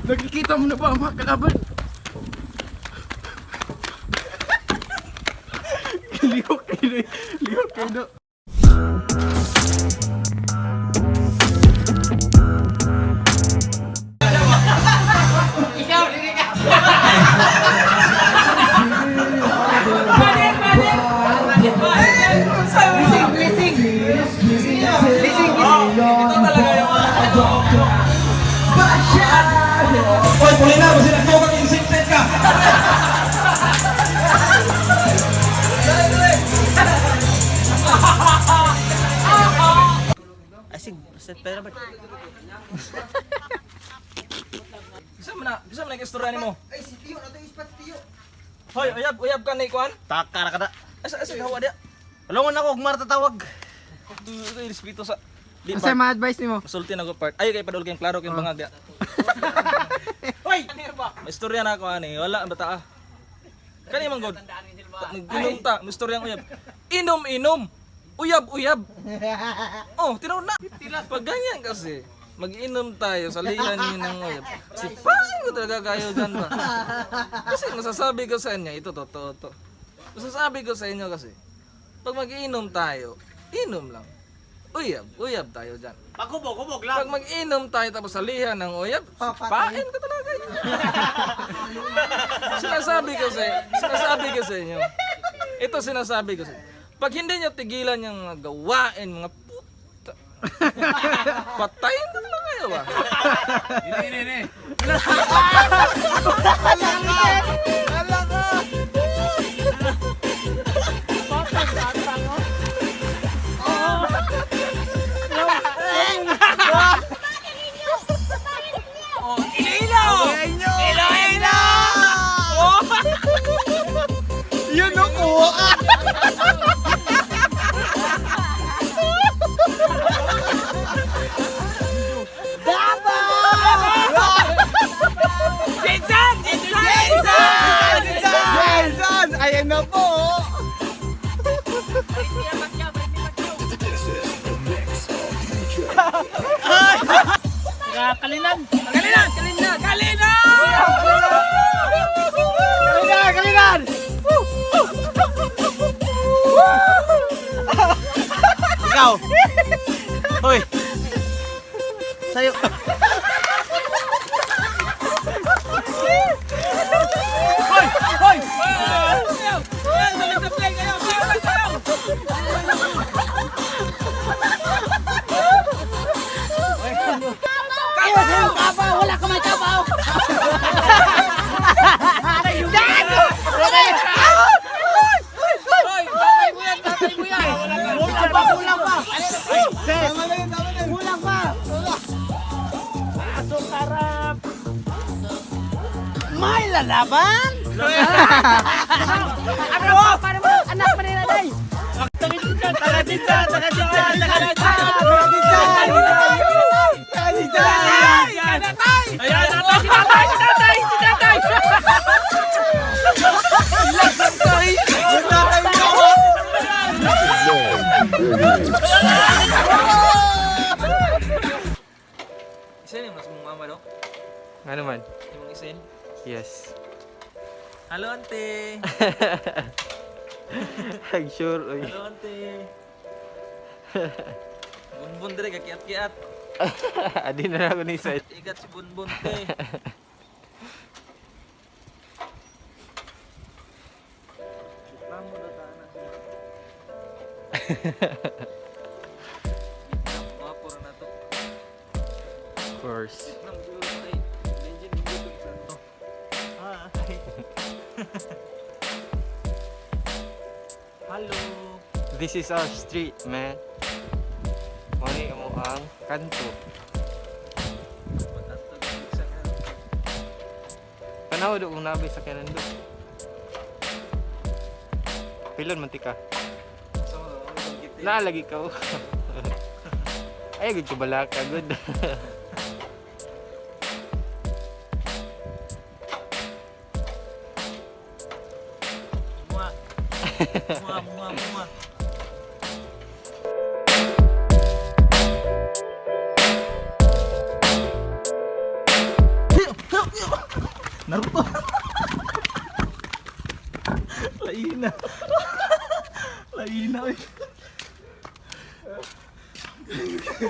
Nakikita mo na ba ang mga kalaban? Lihok kayo. Lihok kayo. Hoy, puli na, kasi nagtugang yung set ka. Asig, set pera ba? Bisa man na istorya nimo. Ay, si Tio, nato ispat si Tio. Hoy, uyab, uyab ka na ikuan. Taka ra kada. Asa asa gawa dia. Tulungan ako og marta tawag. Ito respeto sa di Asa part. ma-advise nimo? Masulti na ko part. Ay kay padul kay klaro kay bangag dia. Hoy, may istorya na ako ani, wala ang bata ah. Kani man god. Nag-inom ta, may istorya ang uyab. Inom inom. Uyab uyab. Oh, tinuod na. Pag ganyan kasi, mag-inom tayo sa lihan niyo ng uyab. Sipain ko talaga kayo dyan ba? Kasi masasabi ko sa inyo, ito totoo to. Masasabi ko sa inyo kasi, pag mag-inom tayo, inom lang. Uyab, uyab tayo dyan. Paghubog-hubog lang. Pag mag-inom tayo tapos salihan ng uyab, sipain ko talaga yun. Sinasabi ko sa inyo. Ito sinasabi ko sa inyo. Pag hindi nyo tigilan yung mga gawain, mga puta, patayin ko talaga kayo ba? Yun no, kuha ka! Jason! Jason! Ayan na po! Kalinan. Kalinan! Kalinan! Kalinan! Kalinan! Kalinan! Ikaw. Hoy. Sayo. Hoy! Hoy! Ayaw! Ayaw! Sabi sa play! Ayaw! Ayaw! Ayaw! Kabaw! Wala ka may kabaw! Hoy! Tatay mo yan! Tatay mo yan! Kulang pa! Kulang pa! Kulang pa! Pasok harap! May lalaban? Ano? Para mo, anak pa nila day! Taga-titsa, taga-titsa, taga-titsa. Taga-titsa! Ayan! Tatay! Si tatay! Si tatay! Si tatay! Isin yung mas mong mama, no? Ano man? Yung isin. Yes. Hello, ante! I'm sure. Oy. Hello, ante! Bunbun dire, kakiat-kiat. Adi na lang ako ni side. Igat si Bunbun, te. Reklamo na tayo na sila. Vapor na to. Of course. Nang gulo tayo. Benjin, gulo sa to. Hi. Hello. This is our street, man. Mani mo ang kanto. Tanaw do kung nabay sa kanan do. Pilon man tika. Naalagi ka. Oh. Ay, good ka balaka, good. Mua. Mua, mua, mua. Naruto. Laina. Laina, oy.